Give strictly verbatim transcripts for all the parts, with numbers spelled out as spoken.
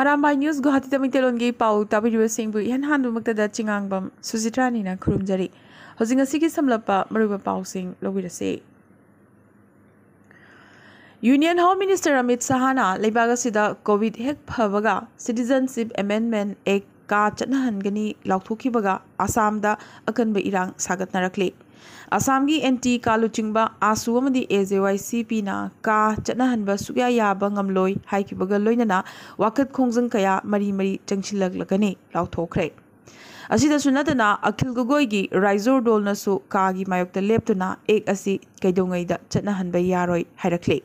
Arambai news ꯒꯨꯋꯥꯍꯥꯇꯤꯗ ꯃꯩꯇꯩꯂꯣꯟꯒꯤ ꯄꯥꯎ ꯇꯥꯕꯤꯔꯤꯕꯁꯤꯡꯕꯨ ꯏꯍꯥꯟ ꯍꯥꯟꯕꯃꯛꯇꯗ ꯆꯤꯉꯥꯡꯕꯝ ꯁꯨꯖꯤꯇ꯭ꯔꯥꯅꯤꯅ ꯈꯨꯔꯨꯝꯖꯔꯤ꯫ ꯍꯧꯖꯤꯛ ꯉꯁꯤꯒꯤ ꯁꯝꯂꯞꯄ ꯃꯔꯨꯑꯣꯏꯕ ꯄꯥꯎꯁꯤꯡ ꯂꯧꯕꯤꯔꯁꯤ꯫ ꯌꯨꯅꯤꯌꯟ ꯍꯣꯝ ꯃꯤꯅꯤꯁꯇꯔ ꯑꯃꯤꯠ ꯁꯍꯥꯅ ꯂꯩꯕꯥꯛ ꯑꯁꯤꯗ ꯀꯣꯚꯤꯗ ꯍꯦꯛ ꯐꯕꯒ Citizenship Amendment Act ꯀꯥ ꯆꯠꯅꯍꯟꯒꯅꯤ ꯂꯥꯎꯊꯣꯛꯈꯤꯕꯒ ꯑꯁꯥꯝꯗ ꯑꯀꯟꯕ ꯏꯔꯥꯡ ꯁꯥꯒꯠꯅꯔꯛꯂꯤ꯫ ꯑꯁꯥꯝꯒꯤ ꯑꯦꯟꯇꯤ ꯀꯥ ꯂꯨꯆꯤꯡꯕ ꯑꯥꯁꯨ ꯑꯃꯗꯤ ꯑꯦ ꯖꯦ ꯋꯥꯏ ꯁꯤ ꯄꯤꯅ ꯀꯥ ꯆꯠꯅꯍꯟꯕ ꯁꯨꯛꯌꯥ ꯌꯥꯕ ꯉꯝꯂꯣꯏ ꯍꯥꯏꯈꯤꯕꯒ ꯂꯣꯏꯅꯅ ꯋꯥꯀꯠ ꯈꯣꯡꯖꯪ ꯀꯌꯥ ꯃꯔꯤ ꯃꯔꯤ ꯆꯪꯁꯤꯜꯂꯛꯂꯒꯅꯤ ꯂꯥꯎꯊꯣꯛꯈ꯭ꯔꯦ꯫ ꯑꯁꯤꯗꯁꯨ ꯅꯠꯇꯅ ꯑꯈꯤꯜ ꯒꯣꯒꯣꯏꯒꯤ ꯔꯥꯏꯖꯣꯔ ꯗꯣꯜꯅꯁꯨ ꯀꯥꯒꯤ ꯃꯥꯌꯣꯛꯇ ꯂꯦꯞꯇꯨꯅ ꯑꯦꯛ ꯑꯁꯤ ꯀꯩꯗꯧꯉꯩꯗ ꯆꯠꯅꯍꯟꯕ ꯌꯥꯔꯣꯏ ꯍꯥꯏꯔꯛꯂꯤ꯫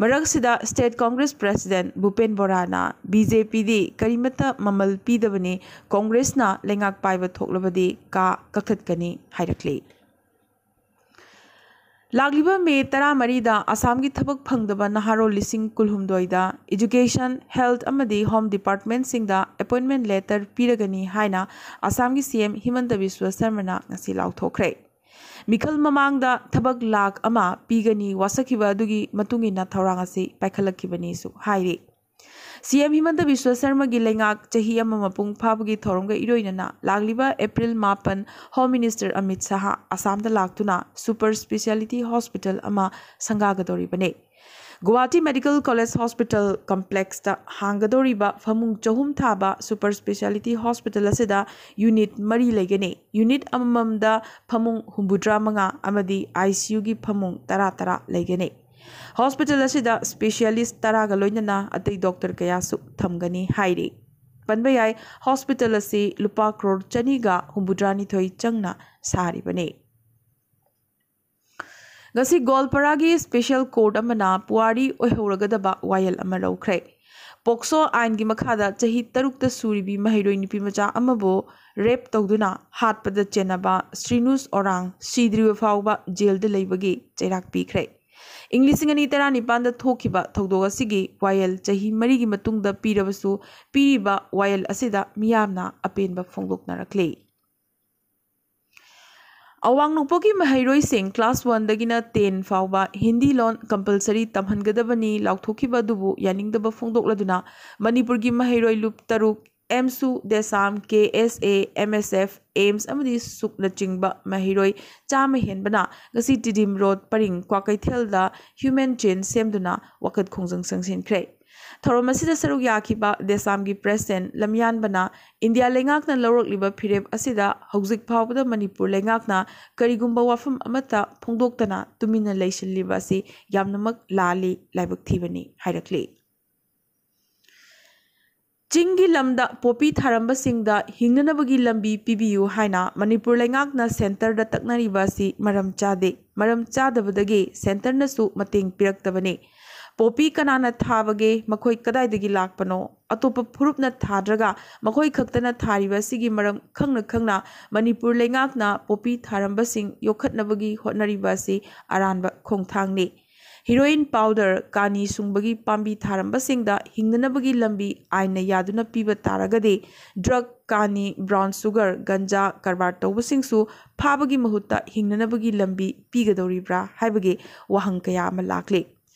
ꯃꯔꯛꯁꯤꯗ ꯁ꯭ꯇꯦꯠ ꯀꯣꯡꯒ꯭ꯔꯦꯁ ꯄ꯭ꯔꯦꯁꯤꯗꯦꯟꯠ ꯚꯨꯄꯦꯟ ꯕꯣꯔꯥꯅ ꯕꯤ ꯖꯦ ꯄꯤꯗꯤ ꯀꯔꯤꯃꯠꯇ ꯃꯃꯜ ꯄꯤꯗꯕꯅꯤ, ꯀꯣꯡꯒ꯭ꯔꯦꯁꯅ ꯂꯩꯉꯥꯛ ꯄꯥꯏꯕ ꯊꯣꯛꯂꯕꯗꯤ ꯀꯥ ꯀꯛꯊꯠꯀꯅꯤ ꯍꯥꯏꯔꯛꯂꯤ꯫ ꯂꯥꯛꯂꯤꯕ ꯃꯦ ꯇꯔꯥꯃꯔꯤꯗ ꯑꯁꯥꯝꯒꯤ ꯊꯕꯛ ꯐꯪꯗꯕ ꯅꯍꯥꯔꯣꯜ ꯂꯤꯁꯤꯡ ꯀꯨꯟꯍꯨꯝꯗꯣꯏꯗ Education, Health ꯑꯃꯗꯤ Home Departmentꯁꯤꯡꯗ appointment letter ꯄꯤꯔꯒꯅꯤ ꯍꯥꯏꯅ ꯑꯁꯥꯝꯒꯤ ꯁꯤ ꯑꯦꯝ ꯍꯤꯃꯟꯇ ꯕꯤꯁ꯭ꯋ ꯁꯔꯃꯅ ꯉꯁꯤ ꯂꯥꯎꯊꯣꯛꯈ꯭ꯔꯦ꯫ ꯃꯤꯈꯜ ꯃꯃꯥꯡꯗ ꯊꯕꯛ ꯂꯥꯛ ꯑꯃ ꯄꯤꯒꯅꯤ ꯋꯥꯁꯛꯈꯤꯕ ꯑꯗꯨꯒꯤ ꯃꯇꯨꯡ ꯏꯟꯅ ꯊꯧꯔꯥꯡ ꯑꯁꯤ ꯄꯥꯏꯈꯠꯂꯛꯈꯤꯕꯅꯤꯁꯨ ꯍꯥꯏꯔꯤ꯫ ꯁꯤ ꯑꯦꯝ ꯍꯤꯃꯟꯇ ꯕꯤꯁ꯭ꯋ ꯁꯔꯃꯒꯤ ꯂꯩꯉꯥꯛ ꯆꯍꯤ ꯑꯃ ꯃꯄꯨꯡ ꯐꯥꯕꯒꯤ ꯊꯧꯔꯝꯒ ꯏꯔꯣꯏꯅꯅ ꯂꯥꯛꯂꯤꯕ ꯑꯦꯄ꯭ꯔꯤꯜ ꯃꯥꯄꯟ ꯍꯣꯝ ꯃꯤꯅꯤꯁꯇꯔ ꯑꯃꯤꯠ ꯁꯍꯥ ꯑꯁꯥꯝꯗ ꯂꯥꯛꯇꯨꯅ super speciality hospital ꯑꯃ ꯁꯪꯒꯥꯒꯗꯧꯔꯤꯕꯅꯤ꯫ ꯒꯨꯋꯥꯍꯥꯇꯤ ꯃꯦꯗꯤꯀꯦꯜ ꯀꯣꯂꯦꯖ ꯍꯣꯁꯄꯤꯇꯥꯜ ꯀꯝꯄ꯭ꯂꯦꯛꯁꯇ ꯍꯥꯡꯒꯗꯧꯔꯤꯕ ꯐꯃꯨꯡ ꯆꯍꯨꯝ ꯊꯥꯕ super speciality hospital ꯑꯁꯤꯗ ꯌꯨꯅꯤꯠ ꯃꯔꯤ ꯂꯩꯒꯅꯤ꯫ ꯌꯨꯅꯤꯠ ꯑꯃꯃꯝꯗ ꯐꯃꯨꯡ ꯍꯨꯝꯐꯨꯇꯔꯥ ꯃꯉꯥ ꯑꯃꯗꯤ ꯑꯥꯏ ꯁꯤ ꯌꯨꯒꯤ ꯐꯃꯨꯡ ꯇꯔꯥ ꯇꯔꯥ ꯂꯩꯒꯅꯤ꯫ ꯍꯣꯁꯄꯤꯇꯥꯜ ꯑꯁꯤꯗ ꯁ꯭ꯄꯦꯁꯤꯌꯦꯂꯤꯁ ꯇꯔꯥꯒ ꯂꯣꯏꯅꯅ ꯑꯇꯩ ꯗꯣꯛꯇꯔ ꯀꯌꯥꯁꯨ ꯊꯝꯒꯅꯤ ꯍꯥꯏꯔꯤ꯫ ꯄꯟꯕ ꯌꯥꯏ, ꯍꯣꯁꯄꯤꯇꯥꯜ ꯑꯁꯤ ꯂꯨꯄꯥ ꯀ꯭ꯔꯣꯔ ꯆꯅꯤꯒ ꯍꯨꯝꯐꯨꯇꯔꯥꯅꯤꯊꯣꯏ ꯆꯪꯅ ꯁꯥꯔꯤꯕꯅꯤ꯫ ꯉꯁꯤ ꯒꯣꯜꯄꯥꯔꯥꯒꯤ ꯁ꯭ꯄꯦꯁꯤꯌꯦꯜ ꯀꯣꯔꯠ ꯑꯃꯅ ꯄꯨꯋꯥꯔꯤ ꯑꯣꯏꯍꯧꯔꯒꯗꯕ ꯋꯥꯌꯦꯜ ꯑꯃ ꯂꯧꯈ꯭ꯔꯦ꯫ ꯄꯣꯛꯁꯣ ꯑꯥꯏꯟꯒꯤ ꯃꯈꯥꯗ ꯆꯍꯤ ꯇꯔꯨꯛꯇ ꯁꯨꯔꯤꯕꯤ ꯃꯍꯩꯔꯣꯏ ꯅꯨꯄꯤꯃꯆꯥ ꯑꯃꯕꯨ ꯔꯦꯞ ꯇꯧꯗꯨꯅ ꯍꯥꯠꯄꯗ ꯆꯦꯟꯅꯕ ꯁ꯭ꯔꯤꯅꯨꯁ ꯑꯣꯔꯥꯡ ꯁꯤꯗ꯭ꯔꯤꯕ ꯐꯥꯎꯕ ꯖꯦꯜꯗ ꯂꯩꯕꯒꯤ ꯆꯩꯔꯥꯛ ꯄꯤꯈ꯭ꯔꯦ꯫ ꯏꯪ ꯂꯤꯁꯤꯡ ꯑꯅꯤ ꯇꯔꯥꯅꯤꯄꯥꯟꯗ ꯊꯣꯛꯈꯤꯕ ꯊꯧꯗꯣꯛ ꯑꯁꯤꯒꯤ ꯋꯥꯌꯦꯜ ꯆꯍꯤ ꯃꯔꯤꯒꯤ ꯃꯇꯨꯡꯗ ꯄꯤꯔꯕꯁꯨ, ꯄꯤꯔꯤꯕ ꯋꯥꯌꯦꯜ ꯑꯁꯤꯗ ꯃꯤꯌꯥꯝꯅ ꯑꯄꯦꯟꯕ ꯐꯣꯡꯗꯣꯛꯅꯔꯛꯂꯤ꯫ ꯑꯋꯥꯡ ꯅꯣꯡꯄꯣꯛꯀꯤ ꯃꯍꯩꯔꯣꯏꯁꯤꯡ class one ꯗꯒꯤꯅ ten ꯐꯥꯎꯕ ꯍꯤꯟꯗꯤ ꯂꯣꯟ compulsory ꯇꯝꯍꯟꯒꯗꯕꯅꯤ ꯂꯥꯎꯊꯣꯛꯈꯤꯕ ꯑꯗꯨꯕꯨ ꯌꯥꯅꯤꯡꯗꯕ ꯐꯣꯡꯗꯣꯛꯂꯗꯨꯅ ꯃꯅꯤꯄꯨꯔꯒꯤ ꯃꯍꯩꯔꯣꯏ ꯂꯨꯞ ꯇꯔꯨꯛ, ꯑꯦꯝꯁꯨ, ꯗꯦꯁꯥꯝ, ꯀꯦ ꯑꯦꯁ ꯑꯦ, ꯑꯦꯝ ꯑꯦꯁ ꯑꯦꯐ, ꯑꯦꯝꯁ ꯑꯃꯗꯤ ꯁꯨꯛꯅꯆꯤꯡꯕ ꯃꯍꯩꯔꯣꯏ ꯆꯥꯝꯃ ꯍꯦꯟꯕꯅ ꯉꯁꯤ ꯇꯤꯗꯤꯝ ꯔꯣꯗ ꯄꯔꯤꯡ ꯀ꯭ꯋꯥꯀꯩꯊꯦꯜꯗ human chain ꯁꯦꯝꯗꯨꯅ ꯋꯥꯀꯠ ꯈꯣꯡꯖꯪ ꯆꯪꯁꯤꯟꯈ꯭ꯔꯦ꯫ ꯊꯧꯔꯝ ꯑꯁꯤꯗ ꯁꯔꯨꯛ ꯌꯥꯈꯤꯕ ꯗꯦꯁꯥꯝꯒꯤ ꯄ꯭ꯔꯦꯁꯤꯗꯦꯟꯠ ꯂꯝꯌꯥꯟꯕꯅ ꯏꯟꯗꯤꯌꯥ ꯂꯩꯉꯥꯛꯅ ꯂꯧꯔꯛꯂꯤꯕ ꯐꯤꯔꯦꯞ ꯑꯁꯤꯗ ꯍꯧꯖꯤꯛ ꯐꯥꯎꯕꯗ ꯃꯅꯤꯄꯨꯔ ꯂꯩꯉꯥꯛꯅ ꯀꯔꯤꯒꯨꯝꯕ ꯋꯥꯐꯝ ꯑꯃꯠꯇ ꯐꯣꯡꯗꯣꯛꯇꯅ ꯇꯨꯃꯤꯟꯅ ꯂꯩꯁꯤꯜꯂꯤꯕ ꯑꯁꯤ ꯌꯥꯝꯅꯃꯛ ꯂꯥꯜꯂꯤ, ꯂꯥꯏꯕꯛ ꯊꯤꯕꯅꯤ ꯍꯥꯏꯔꯛꯂꯤ꯫ ꯆꯤꯡꯒꯤ ꯂꯝꯗ ꯄꯣꯄꯤ ꯊꯥꯔꯝꯕꯁꯤꯡꯗ ꯍꯤꯡꯅꯅꯕꯒꯤ ꯂꯝꯕꯤ ꯄꯤꯕꯤꯌꯨ ꯍꯥꯏꯅ ꯃꯅꯤꯄꯨꯔ ꯂꯩꯉꯥꯛꯅ ꯁꯦꯟꯇꯔꯗ ꯇꯛꯅꯔꯤꯕ ꯑꯁꯤ ꯃꯔꯝ ꯆꯥꯗꯦ꯫ ꯃꯔꯝ ꯆꯥꯗꯕꯗꯒꯤ ꯁꯦꯟꯇꯔꯅꯁꯨ ꯃꯇꯦꯡ ꯄꯤꯔꯛꯇꯕꯅꯤ꯫ ꯄꯣꯄꯤ ꯀꯅꯥꯅ ꯊꯥꯕꯒꯦ? ꯃꯈꯣꯏ ꯀꯗꯥꯏꯗꯒꯤ ꯂꯥꯛꯄꯅꯣ? ꯑꯇꯣꯞꯄ ꯐꯨꯔꯨꯞꯅ ꯊꯥꯗ꯭ꯔꯒ ꯃꯈꯣꯏ ꯈꯛꯇꯅ ꯊꯥꯔꯤꯕ ꯑꯁꯤꯒꯤ ꯃꯔꯝ ꯈꯪꯅ ꯈꯪꯅ ꯃꯅꯤꯄꯨꯔ ꯂꯩꯉꯥꯛꯅ ꯄꯣꯄꯤ ꯊꯥꯔꯝꯕꯁꯤꯡ ꯌꯣꯛꯈꯠꯅꯕꯒꯤ ꯍꯣꯠꯅꯔꯤꯕ ꯑꯁꯤ ꯑꯔꯥꯟꯕ ꯈꯣꯡꯊꯥꯡꯅꯤ꯫ ꯍꯤꯔꯣꯏꯟ ꯄꯥꯎꯗꯔ, ꯀꯥꯅꯤ ꯁꯨꯡꯕꯒꯤ ꯄꯥꯝꯕꯤ ꯊꯥꯔꯝꯕꯁꯤꯡꯗ ꯍꯤꯡꯅꯅꯕꯒꯤ ꯂꯝꯕꯤ ꯑꯥꯏꯟꯅ ꯌꯥꯗꯨꯅ ꯄꯤꯕ ꯇꯥꯔꯒꯗꯤ ꯗ꯭ꯔꯒ, ꯀꯥꯅꯤ, ꯕ꯭ꯔꯥꯎꯟ ꯁꯨꯒꯔ, ꯒꯟꯖꯥ ꯀꯔꯕꯥꯔ ꯇꯧꯕꯁꯤꯡꯁꯨ ꯐꯥꯕꯒꯤ ꯃꯍꯨꯠꯇ ꯍꯤꯡꯅꯅꯕꯒꯤ ꯂꯝꯕꯤ ꯄꯤꯒꯗꯧꯔꯤꯕ꯭ꯔꯥ ꯍꯥꯏꯕꯒꯤ ꯋꯥꯍꯪ ꯀꯌꯥ ꯑꯃ ꯂꯥꯛꯂꯤ꯫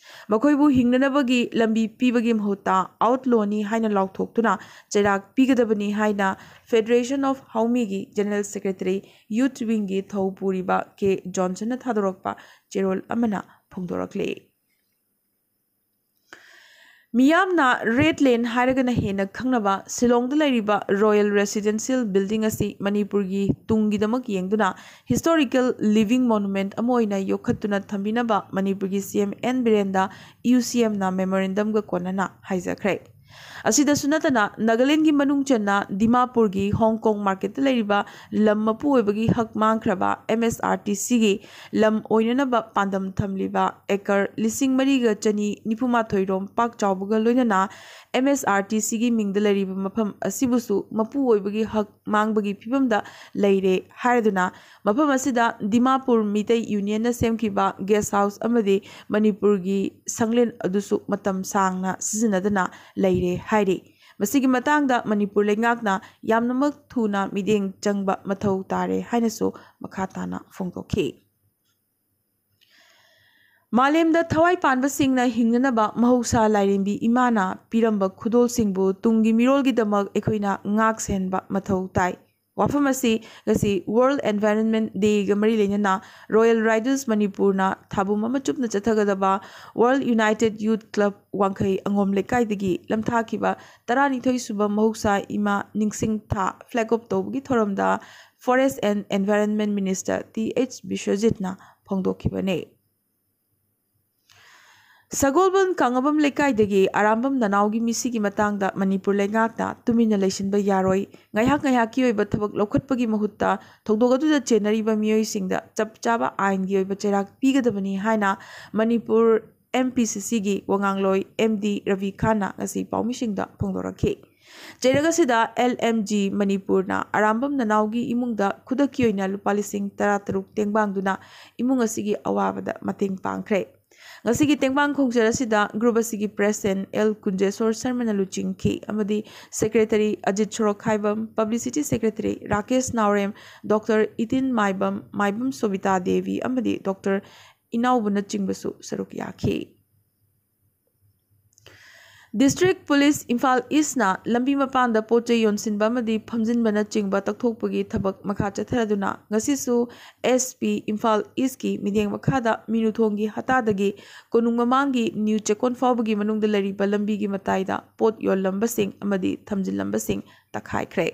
ꯃꯈꯣꯏꯕꯨ ꯍꯤꯡꯅꯅꯕꯒꯤ ꯂꯝꯕꯤ ꯄꯤꯕꯒꯤ ꯃꯍꯨꯠꯇ ꯑꯥꯎꯠꯂꯣꯅꯤ ꯍꯥꯏꯅ ꯂꯥꯎꯊꯣꯛꯇꯨꯅ ꯆꯩꯔꯥꯛ ꯄꯤꯒꯗꯕꯅꯤ ꯍꯥꯏꯅ Federation of ꯍꯥꯎꯃꯤꯒꯤ General Secretary Youth Wingꯒꯤ ꯊꯧ ꯄꯨꯔꯤꯕ ꯀꯦ ꯖꯣꯟꯁꯟꯅ ꯊꯥꯗꯣꯔꯛꯄ ꯆꯦꯔꯣꯜ ꯑꯃꯅ ꯐꯣꯡꯗꯣꯔꯛꯂꯤ꯫ ꯃꯤꯌꯥꯝꯅ ꯔꯦꯗ ꯂꯦꯟ ꯍꯥꯏꯔꯒꯅ ꯍꯦꯟꯅ ꯈꯪꯅꯕ ꯁꯤꯂꯣꯡꯗ ꯂꯩꯔꯤꯕ Royal Residential Building ꯑꯁꯤ ꯃꯅꯤꯄꯨꯔꯒꯤ ꯇꯨꯡꯒꯤꯗꯃꯛ ꯌꯦꯡꯗꯨꯅ historical living monument ꯑꯃ ꯑꯣꯏꯅ ꯌꯣꯛꯈꯠꯇꯨꯅ ꯊꯝꯕꯤꯅꯕ ꯃꯅꯤꯄꯨꯔꯒꯤ ꯁꯤ ꯑꯦꯝ ꯑꯦꯟ ꯕꯤꯔꯦꯟꯗ ꯏꯌꯨ ꯁꯤ ꯑꯦꯝꯅ memorandumꯒ ꯀꯣꯟꯅꯅ ꯍꯥꯏꯖꯈ꯭ꯔꯦ꯫ ꯑꯁꯤꯗꯁꯨ ꯅꯠꯇꯅ ꯅꯥꯒꯥꯂꯦꯟꯒꯤ ꯃꯅꯨꯡ ꯆꯟꯅ ꯗꯤꯃꯥꯄꯨꯔꯒꯤ ꯍꯣꯡꯀꯣꯡ ꯃꯥꯔꯀꯦꯠꯇ ꯂꯩꯔꯤꯕ ꯂꯝ ꯃꯄꯨ ꯑꯣꯏꯕꯒꯤ ꯍꯛ ꯃꯥꯡꯈ꯭ꯔꯕ ꯑꯦꯝ ꯑꯦꯁ ꯑꯥꯔ ꯇꯤ ꯁꯤꯒꯤ ꯂꯝ ꯑꯣꯏꯅꯅꯕ ꯄꯥꯟꯗꯝ ꯊꯝꯂꯤꯕ ꯑꯦꯀꯔ ꯂꯤꯁꯤꯡ ꯃꯔꯤꯒ ꯆꯅꯤ ꯅꯤꯐꯨ ꯃꯥꯊꯣꯏ ꯔꯣꯝ ꯄꯥꯛ ꯆꯥꯎꯕꯒ ꯂꯣꯏꯅꯅ ꯑꯦꯝ ꯑꯦꯁ ꯑꯥꯔ ꯇꯤ ꯁꯤꯒꯤ ꯃꯤꯡꯗ ꯂꯩꯔꯤꯕ ꯃꯐꯝ ꯑꯁꯤꯕꯨꯁꯨ ꯃꯄꯨ ꯑꯣꯏꯕꯒꯤ ꯍꯛ ꯃꯥꯡꯕꯒꯤ ꯐꯤꯕꯝꯗ ꯂꯩꯔꯦ ꯍꯥꯏꯔꯗꯨꯅ ꯃꯐꯝ ꯑꯁꯤꯗ ꯗꯤꯃꯥꯄꯨꯔ ꯃꯤꯇꯩ ꯌꯨꯅꯤꯌꯟꯅ ꯁꯦꯝꯈꯤꯕ ꯒꯦꯁ ꯍꯥꯎꯁ ꯑꯃꯗꯤ ꯃꯅꯤꯄꯨꯔꯒꯤ ꯁꯪꯂꯦꯟ ꯑꯗꯨꯁꯨ ꯃꯇꯝ ꯁꯥꯡꯅ ꯁꯤꯖꯤꯟꯅꯗꯅ ꯂꯩꯔꯦ ꯍꯥꯏꯔꯤ꯫ ꯃꯁꯤꯒꯤ ꯃꯇꯥꯡꯗ ꯃꯅꯤꯄꯨꯔ ꯂꯩꯉꯥꯛꯅ ꯌꯥꯝꯅꯃꯛ ꯊꯨꯅ ꯃꯤꯠꯌꯦꯡ ꯆꯪꯕ ꯃꯊꯧ ꯇꯥꯔꯦ ꯍꯥꯏꯅꯁꯨ ꯃꯈꯥ ꯇꯥꯅ ꯐꯣꯡꯗꯣꯛꯈꯤ꯫ ꯃꯥꯂꯦꯝꯗ ꯊꯋꯥꯏ ꯄꯥꯟꯕꯁꯤꯡꯅ ꯍꯤꯡꯅꯅꯕ ꯃꯍꯧꯁꯥ ꯂꯥꯏꯔꯦꯝꯕꯤ ꯏꯃꯥꯅ ꯄꯤꯔꯝꯕ ꯈꯨꯗꯣꯜꯁꯤꯡꯕꯨ ꯇꯨꯡꯒꯤ ꯃꯤꯔꯣꯜꯒꯤꯗꯃꯛ ꯑꯩꯈꯣꯏꯅ ꯉꯥꯛ ꯁꯦꯟꯕ ꯃꯊꯧ ꯇꯥꯏ꯫ ꯋꯥꯐꯝ ꯑꯁꯤ ꯉꯁꯤ World Environment Dayꯒ ꯃꯔꯤ ꯂꯩꯅꯅ Royal Riders ꯃꯅꯤꯄꯨꯔꯅ ꯊꯥꯕꯨꯝ ꯑꯃ ꯆꯨꯞꯅ ꯆꯠꯊꯒꯗꯕ World United Youth Club ꯋꯥꯡꯈꯩ ꯑꯉꯣꯝ ꯂꯩꯀꯥꯏꯗꯒꯤ ꯂꯝꯊꯥꯈꯤꯕ ꯇꯔꯥꯅꯤꯊꯣꯏ ꯁꯨꯕ ꯃꯍꯧꯁꯥ ꯏꯃꯥ ꯅꯤꯡꯁꯤꯡ ꯊꯥ flag off ꯇꯧꯕꯒꯤ ꯊꯧꯔꯝꯗ Forest and Environment Minister T H ꯕꯤꯁ꯭ꯋꯖꯤꯠꯅ ꯐꯣꯡꯗꯣꯛꯈꯤꯕꯅꯤ꯫ ꯁꯒꯣꯜꯕꯟ ꯀꯥꯡꯉꯕꯝ ꯂꯩꯀꯥꯏꯗꯒꯤ ꯑꯔꯥꯝꯕꯝ ꯅꯅꯥꯎꯒꯤ ꯃꯤꯁꯤꯒꯤ ꯃꯇꯥꯡꯗ ꯃꯅꯤꯄꯨꯔ ꯂꯩꯉꯥꯛꯅ ꯇꯨꯃꯤꯟꯅ ꯂꯩꯁꯤꯟꯕ ꯌꯥꯔꯣꯏ꯫ ꯉꯥꯏꯍꯥꯛ ꯉꯥꯏꯍꯥꯛꯀꯤ ꯑꯣꯏꯕ ꯊꯕꯛ ꯂꯧꯈꯠꯄꯒꯤ ꯃꯍꯨꯠꯇ ꯊꯧꯗꯣꯛ ꯑꯗꯨꯗ ꯆꯦꯟꯅꯔꯤꯕ ꯃꯤꯑꯣꯏꯁꯤꯡꯗ ꯆꯞ ꯆꯥꯕ ꯑꯥꯏꯟꯒꯤ ꯑꯣꯏꯕ ꯆꯩꯔꯥꯛ ꯄꯤꯒꯗꯕꯅꯤ ꯍꯥꯏꯅ ꯃꯅꯤꯄꯨꯔ ꯑꯦꯝ ꯄꯤ ꯁꯤ ꯁꯤꯒꯤ ꯋꯥꯉꯥꯡꯂꯣꯏ ꯑꯦꯝ ꯗꯤ ꯔꯕꯤ ꯈꯥꯟꯅ ꯉꯁꯤ ꯄꯥꯎꯃꯤꯁꯤꯡꯗ ꯐꯣꯡꯗꯣꯔꯛꯈꯤ꯫ ꯆꯩꯔꯛ ꯑꯁꯤꯗ ꯑꯦꯜ ꯑꯦꯝ ꯖꯤ ꯃꯅꯤꯄꯨꯔꯅ ꯑꯔꯥꯝꯕꯝ ꯅꯅꯥꯎꯒꯤ ꯏꯃꯨꯡꯗ ꯈꯨꯗꯛꯀꯤ ꯑꯣꯏꯅ ꯂꯨꯄꯥ ꯂꯤꯁꯤꯡ ꯇꯔꯥ ꯇꯔꯨꯛ ꯇꯦꯡꯕꯥꯡꯗꯨꯅ ꯏꯃꯨꯡ ꯑꯁꯤꯒꯤ ꯑꯋꯥꯕꯗ ꯃꯇꯦꯡ ꯄꯥꯡꯈ꯭ꯔꯦ꯫ ꯉꯁꯤꯒꯤ ꯇꯦꯡꯕꯥꯡ ꯈꯣꯡꯆꯠ ꯑꯁꯤꯗ group ꯑꯁꯤꯒꯤ president ꯑꯦꯜ ꯀꯨꯟꯖꯦꯁꯣꯔ ꯁꯔꯃꯅ ꯂꯨꯆꯤꯡꯈꯤ ꯑꯃꯗꯤ secretary ꯑꯖꯤꯠ ꯁꯣꯔꯣꯛꯈꯥꯏꯕꯝ, publicity secretary Rakesh Naorem, doctor Itin Maibam, Maibam Sobita Devi ꯑꯃꯗꯤ ꯗꯣꯛꯇꯔ ꯏꯅꯥꯎꯕꯅꯆꯤꯡꯕꯁꯨ ꯁꯔꯨꯛ ꯌꯥꯈꯤ꯫ District Police ꯏꯝꯐꯥꯜ Eastꯅ ꯂꯝꯕꯤ ꯃꯄꯥꯟꯗ ꯄꯣꯠ ꯆꯩ ꯌꯣꯟꯁꯤꯟꯕ ꯑꯃꯗꯤ ꯐꯝꯖꯤꯟꯕꯅꯆꯤꯡꯕ ꯇꯛꯊꯣꯛꯄꯒꯤ ꯊꯕꯛ ꯃꯈꯥ ꯆꯠꯊꯗꯨꯅ ꯉꯁꯤꯁꯨ ꯑꯦꯁ ꯄꯤ ꯏꯝꯐꯥꯜ Eastꯀꯤ ꯃꯤꯠꯌꯦꯡ ꯃꯈꯥꯗ ꯃꯤꯅꯨꯊꯣꯡꯒꯤ ꯍꯇꯥꯗꯒꯤ ꯀꯣꯅꯨꯡ ꯃꯃꯥꯡꯒꯤ ꯅ꯭ꯌꯨ ꯆꯦꯛꯀꯣꯟ ꯐꯥꯎꯕꯒꯤ ꯃꯅꯨꯡꯗ ꯂꯩꯔꯤꯕ ꯂꯝꯕꯤꯒꯤ ꯃꯇꯥꯏꯗ ꯄꯣꯠ ꯌꯣꯜꯂꯝꯕꯁꯤꯡ ꯑꯃꯗꯤ ꯊꯝꯖꯤꯜꯂꯝꯕꯁꯤꯡ ꯇꯛꯈꯥꯏꯈ꯭ꯔꯦ꯫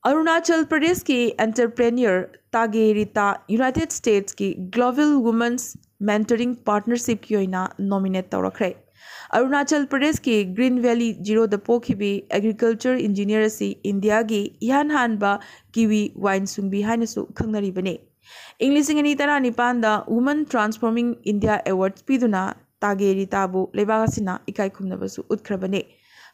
ꯑꯔꯨꯅꯥꯆꯜ ꯄ꯭ꯔꯗꯦꯁꯀꯤ entrepreneur ꯇꯥꯒꯦ Rita United Statesꯀꯤ Global Women's Mentoring Partnershipꯀꯤ ꯑꯣꯏꯅ nominate ꯇꯧꯔꯛꯈ꯭ꯔꯦ꯫ ꯑꯔꯨꯅꯥꯆꯜ ꯄ꯭ꯔꯗꯦꯁꯀꯤ Green Valley Zeroꯗ ꯄꯣꯛꯈꯤꯕꯤ agriculture engineer ꯑꯁꯤ ꯏꯟꯗꯤꯌꯥꯒꯤ ꯏꯍꯥꯟ ꯍꯥꯟꯕ ꯀꯤꯋꯤ ꯋꯥꯏꯟ ꯁꯨꯡꯕꯤ ꯍꯥꯏꯅꯁꯨ ꯈꯪꯅꯔꯤꯕꯅꯤ꯫ ꯏꯪ ꯂꯤꯁꯤꯡ ꯑꯅꯤ ꯇꯔꯥꯅꯤꯄꯥꯟꯗ Women Transforming India Awards ꯄꯤꯗꯨꯅ ꯇꯥꯒꯦ ꯔꯤꯇꯥꯕꯨ ꯂꯩꯕꯥꯛ ꯑꯁꯤꯅ ꯏꯀꯥꯏ ꯈꯨꯝꯅꯕꯁꯨ ꯎꯠꯈ꯭ꯔꯕꯅꯤ꯫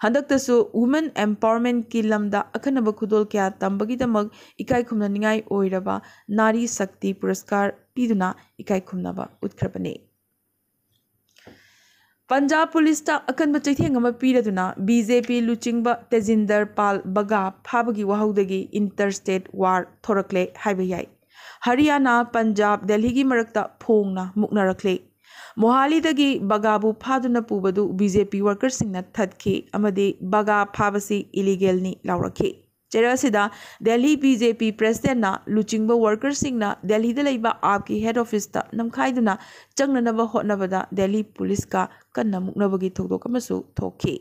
ꯍꯟꯗꯛꯇꯁꯨ women empowermentꯀꯤ ꯂꯝꯗ ꯑꯈꯟꯅꯕ ꯈꯨꯗꯣꯜ ꯀꯌꯥ ꯇꯝꯕꯒꯤꯗꯃꯛ ꯏꯀꯥꯏ ꯈꯨꯝꯅꯅꯤꯡꯉꯥꯏ ꯑꯣꯏꯔꯕ ꯅꯥꯔꯤ ꯁꯛꯇꯤ ꯄꯨꯔꯁꯀꯥꯔ ꯄꯤꯗꯨꯅ ꯏꯀꯥꯏ ꯈꯨꯝꯅꯕ ꯎꯠꯈ꯭ꯔꯕꯅꯤ꯫ ꯄꯟꯖꯥꯕ ꯄꯨꯂꯤꯁꯇ ꯑꯀꯟꯕ ꯆꯩꯊꯦꯡ ꯑꯃ ꯄꯤꯔꯗꯨꯅ ꯕꯤ ꯖꯦ ꯄꯤ ꯂꯨꯆꯤꯡꯕ ꯇꯦꯖꯤꯟꯗꯔ ꯄꯥꯜ ꯕꯒꯥ ꯐꯥꯕꯒꯤ ꯋꯥꯍꯧꯗꯒꯤ ꯏꯟꯇꯔ ꯁ꯭ꯇꯦꯠ ꯋꯥꯔ ꯊꯣꯔꯛꯂꯦ ꯍꯥꯏꯕ ꯌꯥꯏ꯫ ꯍꯔꯤꯌꯥꯅꯥ, ꯄꯟꯖꯥꯕ, ꯗꯦꯜꯍꯤꯒꯤ ꯃꯔꯛꯇ ꯐꯣꯡꯅ ꯃꯨꯛꯅꯔꯛꯂꯦ꯫ ꯃꯣꯍꯥꯂꯤꯗꯒꯤ ꯕꯒꯥꯕꯨ ꯐꯥꯗꯨꯅ ꯄꯨꯕꯗꯨ ꯕꯤ ꯖꯦ ꯄꯤ ꯋꯥꯔꯀꯔꯁꯤꯡꯅ ꯊꯠꯈꯤ ꯑꯃꯗꯤ ꯕꯒꯥ ꯐꯥꯕꯁꯤ ꯏꯂꯤꯒꯦꯜꯅꯤ ꯂꯥꯎꯔꯛꯈꯤ꯫ ꯆꯩꯔꯛ ꯑꯁꯤꯗ ꯗꯦꯜꯍꯤ ꯕꯤ ꯖꯦ ꯄꯤ ꯄ꯭ꯔꯦꯁꯤꯗꯦꯟꯠꯅ ꯂꯨꯆꯤꯡꯕ ꯋꯥꯔꯀꯔꯁꯤꯡꯅ ꯗꯦꯜꯍꯤꯗ ꯂꯩꯕ ꯑꯥꯞꯀꯤ ꯍꯦꯗ ꯑꯣꯐꯤꯁꯇ ꯅꯝꯈꯥꯏꯗꯨꯅ ꯆꯪꯅꯅꯕ ꯍꯣꯠꯅꯕꯗ ꯗꯦꯜꯍꯤ ꯄꯨꯂꯤꯁꯀ ꯀꯟꯅ ꯃꯨꯛꯅꯕꯒꯤ ꯊꯧꯗꯣꯛ ꯑꯃꯁꯨ ꯊꯣꯛꯈꯤ꯫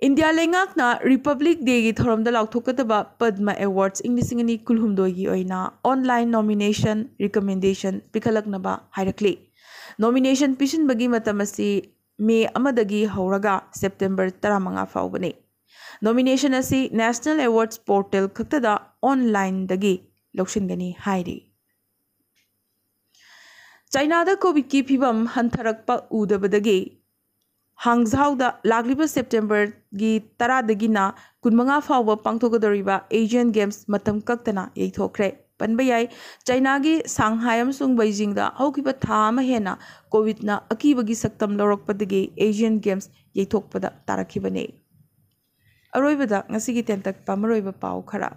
ꯏꯟꯗꯤꯌꯥ ꯂꯩꯉꯥꯛꯅ ꯔꯤꯄꯕ꯭ꯂꯤꯛ ꯗꯦꯒꯤ ꯊꯧꯔꯝꯗ ꯂꯥꯎꯊꯣꯛꯀꯗꯕ ꯄꯗꯃ ꯑꯦꯋꯥꯔꯗꯁ ꯏꯪ ꯂꯤꯁꯤꯡ ꯑꯅꯤ ꯀꯨꯟꯍꯨꯝꯗꯣꯏꯒꯤ ꯑꯣꯏꯅ ꯑꯣꯟꯂꯥꯏꯟ ꯅꯣꯃꯤꯅꯦꯁꯟ ꯔꯤꯀꯃꯦꯟꯗꯦꯁꯟ ꯄꯤꯈꯠꯂꯛꯅꯕ ꯍꯥꯏꯔꯛꯂꯤ꯫ ꯅꯣꯃꯤꯅꯦꯁꯟ ꯄꯤꯁꯤꯟꯕꯒꯤ ꯃꯇꯝ ꯑꯁꯤ ꯃꯦ ꯑꯃꯗꯒꯤ ꯍꯧꯔꯒ ꯁꯦꯞꯇꯦꯝꯕꯔ ꯇꯔꯥꯃꯉꯥ ꯐꯥꯎꯕꯅꯤ꯫ ꯅꯣꯃꯤꯅꯦꯁꯟ ꯑꯁꯤ ꯅꯦꯁꯅꯦꯜ ꯑꯦꯋꯥꯔꯗꯁ ꯄꯣꯔꯇꯦꯜ ꯈꯛꯇꯗ ꯑꯣꯟꯂꯥꯏꯟꯗꯒꯤ ꯂꯧꯁꯤꯟꯒꯅꯤ ꯍꯥꯏꯔꯤ꯫ ꯆꯥꯏꯅꯥꯗ ꯀꯣꯚꯤꯗꯀꯤ ꯐꯤꯚꯝ ꯍꯟꯊꯔꯛꯄ ꯎꯗꯕꯗꯒꯤ ꯍꯥꯡꯖꯥꯎꯗ ꯂꯥꯛꯂꯤꯕ ꯁꯦꯞꯇꯦꯝꯕꯔꯒꯤ ꯇꯔꯥꯗꯒꯤꯅ ꯀꯨꯟꯃꯉꯥ ꯐꯥꯎꯕ ꯄꯥꯡꯊꯣꯛꯀꯗꯧꯔꯤꯕ ꯑꯦꯁꯤꯌꯥꯟ ꯒꯦꯝꯁ ꯃꯇꯝ ꯀꯛꯇꯅ ꯌꯩꯊꯣꯛꯈ꯭ꯔꯦ꯫ ꯄꯟꯕ ꯌꯥꯏ, ꯆꯥꯏꯅꯥꯒꯤ ꯁꯥꯡꯍꯥꯏ ꯑꯃꯁꯨꯡ ꯕꯩꯖꯤꯡꯗ ꯍꯧꯈꯤꯕ ꯊꯥ ꯑꯃ ꯍꯦꯟꯅ ꯀꯣꯚꯤꯗꯅ ꯑꯀꯤꯕꯒꯤ ꯁꯛꯇꯝ ꯂꯧꯔꯛꯄꯗꯒꯤ ꯑꯦꯁꯤꯌꯥꯟ ꯒꯦꯝꯁ ꯌꯩꯊꯣꯛꯄꯗ ꯇꯥꯔꯛꯈꯤꯕꯅꯤ꯫ ꯑꯔꯣꯏꯕꯗ ꯉꯁꯤꯒꯤ ꯇꯦꯟꯇꯛꯄ ꯃꯔꯨꯑꯣꯏꯕ ꯄꯥꯎ ꯈꯔ꯫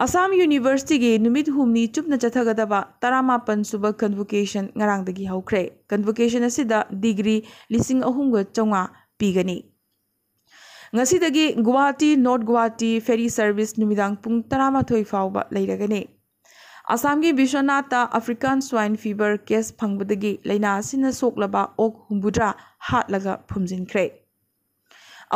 ꯑꯁꯥꯝ ꯌꯨꯅꯤꯚꯔꯁꯤꯇꯤꯒꯤ ꯅꯨꯃꯤꯠ ꯍꯨꯝꯅꯤ ꯆꯨꯞꯅ ꯆꯠꯊꯒꯗꯕ ꯇꯔꯥꯃꯥꯄꯟ ꯁꯨꯕ ꯀꯟꯚꯣꯀꯦꯁꯟ ꯉꯔꯥꯡꯗꯒꯤ ꯍꯧꯈ꯭ꯔꯦ꯫ ꯀꯟꯚꯣꯀꯦꯁꯟ ꯑꯁꯤꯗ ꯗꯤꯒ꯭ꯔꯤ ꯂꯤꯁꯤꯡ ꯑꯍꯨꯝꯒ ꯆꯥꯝꯃꯉꯥ ꯄꯤꯒꯅꯤ꯫ ꯉꯁꯤꯗꯒꯤ Guwahati north Guwahati fairy service ꯅꯨꯃꯤꯗꯥꯡ ꯄꯨꯡ ꯇꯔꯥꯃꯥꯊꯣꯏ ꯐꯥꯎꯕ ꯂꯩꯔꯒꯅꯤ꯫ ꯑꯁꯥꯝꯒꯤ ꯕꯤꯁ꯭ꯋꯅꯥꯊꯇ ꯑꯐ꯭ꯔꯤꯀꯥꯟ ꯁ꯭ꯋꯥꯏꯟ ꯐꯤꯚꯔ ꯀꯦꯁ ꯐꯪꯕꯗꯒꯤ ꯂꯥꯏꯅꯥ ꯑꯁꯤꯅ ꯁꯣꯛꯂꯕ ꯑꯣꯛ ꯍꯨꯝꯐꯨꯇꯔꯥ ꯍꯥꯠꯂꯒ ꯐꯨꯝꯖꯤꯟꯈ꯭ꯔꯦ꯫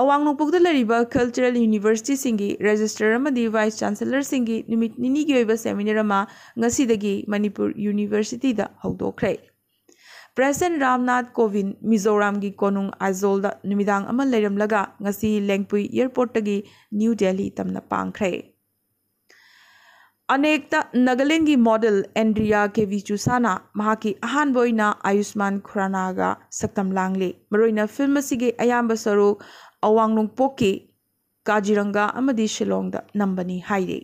ꯑꯋꯥꯡ ꯅꯣꯡꯄꯣꯛꯇ ꯂꯩꯔꯤꯕ ꯀꯜꯆꯔꯦꯜ ꯌꯨꯅꯤꯚꯔꯁꯤꯇꯤꯁꯤꯡꯒꯤ ꯔꯦꯖꯤꯁꯇ꯭ꯔꯥꯔ ꯑꯃꯗꯤ ꯚꯥꯏꯁ ꯆꯥꯟꯁꯦꯂꯔꯁꯤꯡꯒꯤ ꯅꯨꯃꯤꯠ ꯅꯤꯅꯤꯒꯤ ꯑꯣꯏꯕ ꯁꯦꯃꯤꯅꯥꯔ ꯑꯃ ꯉꯁꯤꯗꯒꯤ ꯃꯅꯤꯄꯨꯔ ꯌꯨꯅꯤꯚꯔꯁꯤꯇꯤꯗ ꯍꯧꯗꯣꯛꯈ꯭ꯔꯦ꯫ ꯄ꯭ꯔꯦꯁꯤꯗꯦꯟꯠ ꯔꯥꯝꯅꯥꯊ ꯀꯣꯕꯤꯟꯗ ꯃꯤꯖꯣꯔꯥꯝꯒꯤ ꯀꯣꯅꯨꯡ ꯑꯥꯏꯖꯣꯜꯗ ꯅꯨꯃꯤꯗꯥꯡ ꯑꯃ ꯂꯩꯔꯝꯂꯒ ꯉꯁꯤ ꯂꯦꯡꯄꯨꯏ ꯑꯦꯌꯔꯄꯣꯔꯠꯇꯒꯤ ꯅ꯭ꯌꯨ ꯗꯦꯜꯍꯤ ꯇꯝꯅ ꯄꯥꯡꯈ꯭ꯔꯦ꯫ ꯑꯅꯦꯛꯇ ꯅꯥꯒꯥꯂꯦꯟꯒꯤ ꯃꯣꯗꯦꯜ ꯑꯦꯟꯗ꯭ꯔꯤꯌꯥ ꯀꯦ ꯚꯤ ꯆꯨꯁꯥꯅ ꯃꯍꯥꯛꯀꯤ ꯑꯍꯥꯟꯕ ꯑꯣꯏꯅ ꯑꯌꯨꯁꯃꯥꯟ ꯈꯨꯔꯥꯅꯥꯒ ꯁꯛꯇꯝ ꯂꯥꯡꯂꯤ꯫ ꯃꯔꯨꯑꯣꯏꯅ ꯐꯤꯜꯝ ꯑꯁꯤꯒꯤ ꯑꯌꯥꯝꯕ ꯁꯔꯨꯛ ꯑꯋꯥꯡ ꯅꯣꯡꯄꯣꯛꯀꯤ ꯀꯥꯖꯤꯔꯪꯒꯥ ꯑꯃꯗꯤ ꯁꯤꯂꯣꯡꯗ ꯅꯝꯕꯅꯤ ꯍꯥꯏꯔꯤ꯫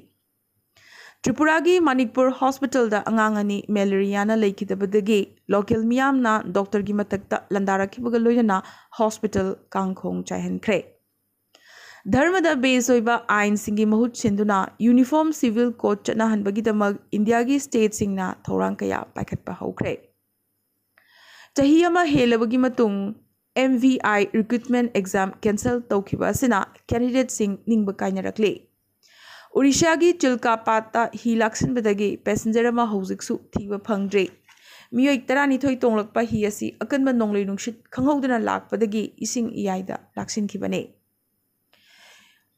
ꯇ꯭ꯔꯤꯄꯨꯔꯥꯒꯤ ꯃꯅꯤꯛꯄꯨꯔ ꯍꯣꯁꯄꯤꯇꯥꯜꯗ ꯑꯉꯥꯡ ꯑꯅꯤ ꯃꯦꯂꯦꯔꯤꯌꯥꯅ ꯂꯩꯈꯤꯗꯕꯗꯒꯤ ꯂꯣꯀꯦꯜ ꯃꯤꯌꯥꯝꯅ ꯗꯣꯛꯇꯔꯒꯤ ꯃꯊꯛꯇ ꯂꯥꯟꯗꯥꯔꯛꯈꯤꯕꯒ ꯂꯣꯏꯅꯅ ꯍꯣꯁꯄꯤꯇꯥꯜ ꯀꯥꯡꯈꯣꯡ ꯆꯥꯏꯍꯟꯈ꯭ꯔꯦ꯫ ꯙꯔꯃꯗ ꯕꯦꯁ ꯑꯣꯏꯕ ꯑꯥꯏꯟꯁꯤꯡꯒꯤ ꯃꯍꯨꯠ ꯁꯤꯟꯗꯨꯅ ꯌꯨꯅꯤꯐꯣꯔꯝ ꯁꯤꯚꯤꯜ ꯀꯣꯗ ꯆꯠꯅꯍꯟꯕꯒꯤꯗꯃꯛ ꯏꯟꯗꯤꯌꯥꯒꯤ ꯁ꯭ꯇꯦꯠꯁꯤꯡꯅ ꯊꯧꯔꯥꯡ ꯀꯌꯥ ꯄꯥꯏꯈꯠꯄ ꯍꯧꯈ꯭ꯔꯦ꯫ ꯆꯍꯤ ꯑꯃ ꯍꯦꯜꯂꯕꯒꯤ ꯃꯇꯨꯡ ꯑꯦꯝ ꯚꯤ ꯑꯥꯏ ꯔꯤꯀ꯭ꯔꯨꯠꯃꯦꯟ ꯑꯦꯛꯖꯥꯝ ꯀꯦꯟꯁꯦꯜ ꯇꯧꯈꯤꯕ ꯑꯁꯤꯅ ꯀꯦꯟꯗꯤꯗꯦꯠꯁꯤꯡ ꯅꯤꯡꯕ ꯀꯥꯏꯅꯔꯛꯂꯤ꯫ ꯑꯣꯔꯤꯁꯥꯒꯤ ꯆꯤꯜꯀꯥꯄꯥꯠꯇ ꯍꯤ ꯂꯥꯛꯁꯤꯟꯕꯗꯒꯤ ꯄꯦꯁꯦꯟꯖꯔ ꯑꯃ ꯍꯧꯖꯤꯛꯁꯨ ꯊꯤꯕ ꯐꯪꯗ꯭ꯔꯤ꯫ ꯃꯤꯑꯣꯏ ꯇꯔꯥꯅꯤꯊꯣꯏ ꯇꯣꯡꯂꯛꯄ ꯍꯤ ꯑꯁꯤ ꯑꯀꯟꯕ ꯅꯣꯡꯂꯩ ꯅꯨꯡꯁꯤꯠ ꯈꯪꯍꯧꯗꯅ ꯂꯥꯛꯄꯗꯒꯤ ꯏꯁꯤꯡ ꯏꯌꯥꯏꯗ ꯂꯥꯛꯁꯤꯟꯈꯤꯕꯅꯤ꯫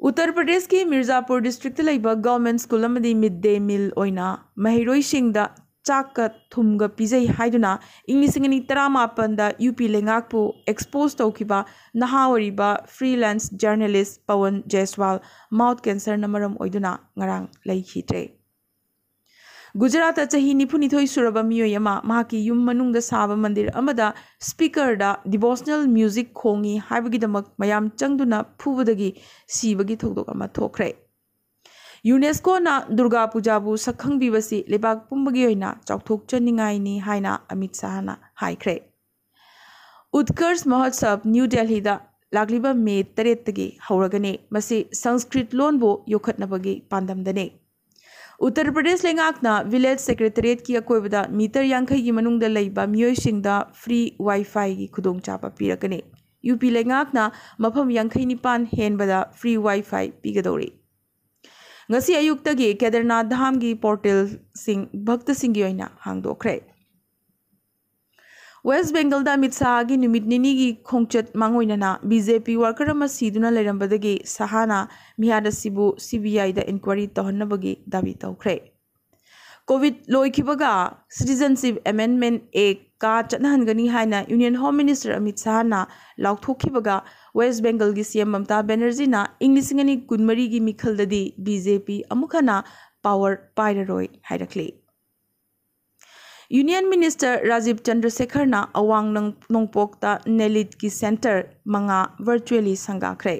ꯎꯠꯇꯔ ꯄ꯭ꯔꯗꯦꯁꯀꯤ ꯃꯤꯔꯖꯥꯄꯨꯔ ꯗꯤꯁꯇ꯭ꯔꯤꯛꯇ ꯂꯩꯕ ꯒꯚꯔꯟꯃꯦꯟꯠ ꯁ꯭ꯀꯨꯜ ꯑꯃꯗꯤ ꯃꯤꯗ ꯗꯦ ꯃꯤꯜ ꯑꯣꯏꯅ ꯃꯍꯩꯔꯣꯏꯁꯤꯡꯗ ꯆꯥꯛꯀ ꯊꯨꯝꯒ ꯄꯤꯖꯩ ꯍꯥꯏꯗꯨꯅ ꯏꯪ ꯂꯤꯁꯤꯡ ꯑꯅꯤ ꯇꯔꯥꯃꯥꯄꯟꯗ ꯌꯨ ꯄꯤ ꯂꯩꯉꯥꯛꯄꯨ ꯑꯦꯛꯁꯄꯣꯖ ꯇꯧꯈꯤꯕ ꯅꯍꯥ ꯑꯣꯏꯔꯤꯕ ꯐ꯭ꯔꯤꯂꯦꯟꯁ ꯖꯔꯅꯦꯂꯤꯁ꯭ꯠ ꯄꯋꯟ ꯖꯦꯁꯋꯥꯜ ꯃꯥꯎꯊ ꯀꯦꯟꯁꯔꯅ ꯃꯔꯝ ꯑꯣꯏꯗꯨꯅ ꯉꯔꯥꯡ ꯂꯩꯈꯤꯗ꯭ꯔꯦ꯫ ꯒꯨꯖꯔꯥꯠꯇ ꯆꯍꯤ ꯅꯤꯐꯨꯅꯤꯊꯣꯏ ꯁꯨꯔꯕ ꯃꯤꯑꯣꯏ ꯑꯃ ꯃꯍꯥꯛꯀꯤ ꯌꯨꯝ ꯃꯅꯨꯡꯗ ꯁꯥꯕ ꯃꯟꯗꯤꯔ ꯑꯃꯗ ꯁ꯭ꯄꯤꯀꯔꯗ ꯗꯤꯚꯣꯁꯅꯦꯜ ꯃ꯭ꯌꯨꯖꯤꯛ ꯈꯣꯡꯏ ꯍꯥꯏꯕꯒꯤꯗꯃꯛ ꯃꯌꯥꯝ ꯆꯪꯗꯨꯅ ꯐꯨꯕꯗꯒꯤ ꯁꯤꯕꯒꯤ ꯊꯧꯗꯣꯛ ꯑꯃ ꯊꯣꯛꯈ꯭ꯔꯦ꯫ ꯌꯨꯅꯦꯁꯀꯣꯅ ꯗꯨꯔꯒꯥ ꯄꯨꯖꯥꯕꯨ ꯁꯛꯈꯪꯕꯤꯕꯁꯤ ꯂꯩꯕꯥꯛ ꯄꯨꯝꯕꯒꯤ ꯑꯣꯏꯅ ꯆꯥꯎꯊꯣꯛꯆꯅꯤꯡꯉꯥꯏꯅꯤ ꯍꯥꯏꯅ ꯑꯃꯤꯠ ꯁꯥꯍꯅ ꯍꯥꯏꯈ꯭ꯔꯦ꯫ ꯎꯠꯀꯔꯁ ꯃꯍꯣꯠꯁꯕ ꯅ꯭ꯌꯨ ꯗꯦꯜꯍꯤꯗ ꯂꯥꯛꯂꯤꯕ ꯃꯦ ꯇꯔꯦꯠꯇꯒꯤ ꯍꯧꯔꯒꯅꯤ꯫ ꯃꯁꯤ ꯁꯪꯁꯀ꯭ꯔꯤꯠ ꯂꯣꯟꯕꯨ ꯌꯣꯛꯈꯠꯅꯕꯒꯤ ꯄꯥꯟꯗꯝꯗꯅꯤ꯫ ꯎꯠꯇꯔ ꯄ꯭ꯔꯗꯦꯁ ꯂꯩꯉꯥꯛꯅ ꯚꯤꯂꯦꯖ ꯁꯦꯀ꯭ꯔꯦꯇꯔꯤꯌꯦꯠꯀꯤ ꯑꯀꯣꯏꯕꯗ ꯃꯤꯇꯔ ꯌꯥꯡꯈꯩꯒꯤ ꯃꯅꯨꯡꯗ ꯂꯩꯕ ꯃꯤꯑꯣꯏꯁꯤꯡꯗ ꯐ꯭ꯔꯤ ꯋꯥꯏꯐꯥꯏꯒꯤ ꯈꯨꯗꯣꯡꯆꯥꯕ ꯄꯤꯔꯛꯀꯅꯤ꯫ ꯌꯨ ꯄꯤ ꯂꯩꯉꯥꯛꯅ ꯃꯐꯝ ꯌꯥꯡꯈꯩ ꯅꯤꯄꯥꯟ ꯍꯦꯟꯕꯗ ꯐ꯭ꯔꯤ ꯋꯥꯏꯐꯥꯏ ꯄꯤꯒꯗꯧꯔꯤ꯫ ꯉꯁꯤ ꯑꯌꯨꯛꯇꯒꯤ ꯀꯦꯗꯔꯅꯥꯊ ꯙꯥꯝꯒꯤ ꯄꯣꯔꯇꯦꯜꯁꯤꯡ ꯚꯛꯇꯁꯤꯡꯒꯤ ꯑꯣꯏꯅ ꯍꯥꯡꯗꯣꯛꯈ꯭ꯔꯦ꯫ ꯋꯦꯁ꯭ꯠ ꯕꯦꯡꯒꯜꯗ ꯑꯃꯤꯠ ꯁꯥꯍꯒꯤ ꯅꯨꯃꯤꯠ ꯅꯤꯅꯤꯒꯤ ꯈꯣꯡꯆꯠ ꯃꯥꯡꯑꯣꯏꯅꯅ ꯕꯤ ꯖꯦ ꯄꯤ ꯋꯥꯔꯀꯔ ꯑꯃ ꯁꯤꯗꯨꯅ ꯂꯩꯔꯝꯕꯗꯒꯤ ꯁꯥꯍꯅ ꯃꯤꯍꯥꯠ ꯑꯁꯤꯕꯨ ꯁꯤ ꯕꯤ ꯑꯥꯏꯗ ꯏꯟꯀ꯭ꯋꯥꯏꯔꯤ ꯇꯧꯍꯟꯅꯕꯒꯤ ꯗꯥꯕꯤ ꯇꯧꯈ꯭ꯔꯦ꯫ ꯀꯣꯚꯤꯗ ꯂꯣꯏꯈꯤꯕꯒ ꯁꯤꯇꯤꯖꯟꯁꯤꯞ ꯑꯦꯃꯦꯟꯗꯃꯦꯟꯠ ꯑꯦꯛ ꯀꯥ ꯆꯠꯅꯍꯟꯒꯅꯤ ꯍꯥꯏꯅ ꯌꯨꯅꯤꯌꯟ ꯍꯣꯝ ꯃꯤꯅꯤꯁꯇꯔ ꯑꯃꯤꯠ ꯁꯥꯍꯅ ꯂꯥꯎꯊꯣꯛꯈꯤꯕꯒ ꯋꯦꯁ꯭ꯠ ꯕꯦꯡꯒꯜꯒꯤ ꯁꯤ ꯑꯦꯝ ꯃꯃꯇꯥ ꯕꯦꯅꯔꯖꯤꯅ ꯏꯪ ꯂꯤꯁꯤꯡ ꯑꯅꯤ ꯀꯨꯟꯃꯔꯤꯒꯤ ꯃꯤꯈꯜꯗꯗꯤ ꯕꯤ ꯖꯦ ꯄꯤ ꯑꯃꯨꯛ ꯍꯟꯅ ꯄꯥꯋꯔ ꯄꯥꯏꯔꯔꯣꯏ ꯍꯥꯏꯔꯛꯂꯤ꯫ ꯌꯨꯅꯤꯌꯟ ꯃꯤꯅꯤꯁꯇꯔ ꯔꯥꯖꯤꯕ ꯆꯟꯗ꯭ꯔꯁꯦꯈꯔꯅ ꯑꯋꯥꯡ ꯅꯣꯡ-, ꯅꯣꯡꯄꯣꯛꯇ ꯅꯦꯂꯤꯠꯀꯤ ꯁꯦꯟꯇꯔ ꯃꯉꯥ ꯚꯔꯆꯨꯑꯦꯂꯤ ꯁꯪꯒꯥꯈ꯭ꯔꯦ꯫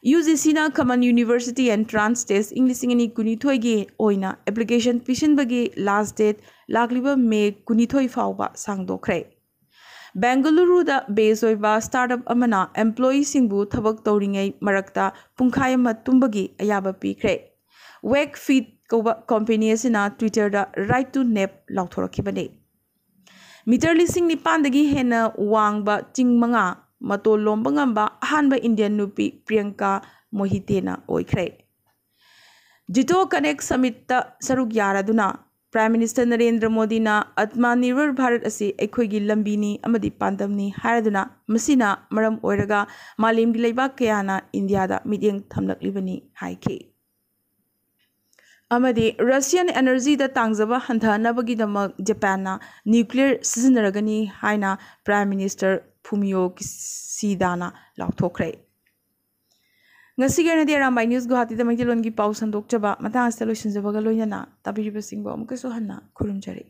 UGCꯅ Khammam University Entrance Test ꯏꯪ ꯂꯤꯁꯤꯡ ꯑꯅꯤ ꯀꯨꯟꯅꯤꯊꯣꯏꯒꯤ ꯑꯣꯏꯅ application ꯄꯤꯁꯤꯟꯕꯒꯤ last date ꯂꯥꯛꯂꯤꯕ May ꯀꯨꯟꯅꯤꯊꯣꯏ ꯐꯥꯎꯕ ꯁꯥꯡꯗꯣꯛꯈ꯭ꯔꯦ꯫ ꯕꯦꯡꯒꯂꯨꯔꯨꯗ base ꯑꯣꯏꯕ startup ꯑꯃꯅ employeeꯁꯤꯡꯕꯨ ꯊꯕꯛ ꯇꯧꯔꯤꯉꯩ ꯃꯔꯛꯇ ꯄꯨꯡꯈꯥꯏ ꯑꯃ ꯇꯨꯝꯕꯒꯤ ꯑꯌꯥꯕ ꯄꯤꯈ꯭ꯔꯦ꯫ Wakefit ꯀꯧꯕ company ꯑꯁꯤꯅ Twitterꯗ right to nap ꯂꯥꯎꯊꯣꯔꯛꯈꯤꯕꯅꯤ꯫ Meter ꯂꯤꯁꯤꯡ ꯅꯤꯄꯥꯟꯗꯒꯤ ꯍꯦꯟꯅ ꯋꯥꯡꯕ ꯆꯤꯡ ꯃꯉꯥ ꯃꯇꯣꯜ ꯂꯣꯝꯕ ꯉꯝꯕ ꯑꯍꯥꯟꯕ Indian ꯅꯨꯄꯤ ꯄ꯭ꯔꯤꯌꯪꯀꯥ ꯃꯣꯍꯤꯇꯦꯅ ꯑꯣꯏꯈ꯭ꯔꯦ꯫ Jito Connect Summitꯇ ꯁꯔꯨꯛ ꯌꯥꯔꯗꯨꯅ Prime Minister ꯅꯔꯦꯟꯗ꯭ꯔ ꯃꯣꯗꯤꯅ Atmanirbhar Bharat ꯑꯁꯤ ꯑꯩꯈꯣꯏꯒꯤ ꯂꯝꯕꯤꯅꯤ ꯑꯃꯗꯤ ꯄꯥꯟꯗꯝꯅꯤ ꯍꯥꯏꯔꯗꯨꯅ, ꯃꯁꯤꯅ ꯃꯔꯝ ꯑꯣꯏꯔꯒ ꯃꯥꯂꯦꯝꯒꯤ ꯂꯩꯕꯥꯛ ꯀꯌꯥꯅ ꯏꯟꯗꯤꯌꯥꯗ ꯃꯤꯠꯌꯦꯡ ꯊꯝꯂꯛꯂꯤꯕꯅꯤ ꯍꯥꯏꯈꯤ꯫ ꯑꯃꯗꯤ Russian energyꯗ ꯇꯥꯡꯖꯕ ꯍꯟꯊꯍꯟꯅꯕꯒꯤꯗꯃꯛ ꯖꯄꯥꯟꯅ nuclear ꯁꯤꯖꯤꯟꯅꯔꯒꯅꯤ ꯍꯥꯏꯅ Prime Minister Fumio Kishidana ꯂꯥꯎꯊꯣꯛꯈ꯭ꯔꯦ꯫ ꯉꯁꯤꯒꯤ ꯑꯣꯏꯅꯗꯤ ꯑꯔꯥꯝꯕꯥꯏ News ꯒꯨꯋꯥꯍꯥꯇꯤꯗ ꯃꯩꯇꯩꯂꯣꯟꯒꯤ ꯄꯥꯎ ꯁꯟꯗꯣꯛꯆꯕ ꯃꯇꯥꯡ ꯑꯁꯤꯗ ꯂꯣꯏꯁꯤꯟꯖꯕꯒ ꯂꯣꯏꯅꯅ ꯇꯥꯕꯤꯔꯤꯕꯁꯤꯡꯕꯨ ꯑꯃꯨꯛꯀꯁꯨ ꯍꯟꯅ ꯈꯨꯔꯨꯝꯖꯔꯤ꯫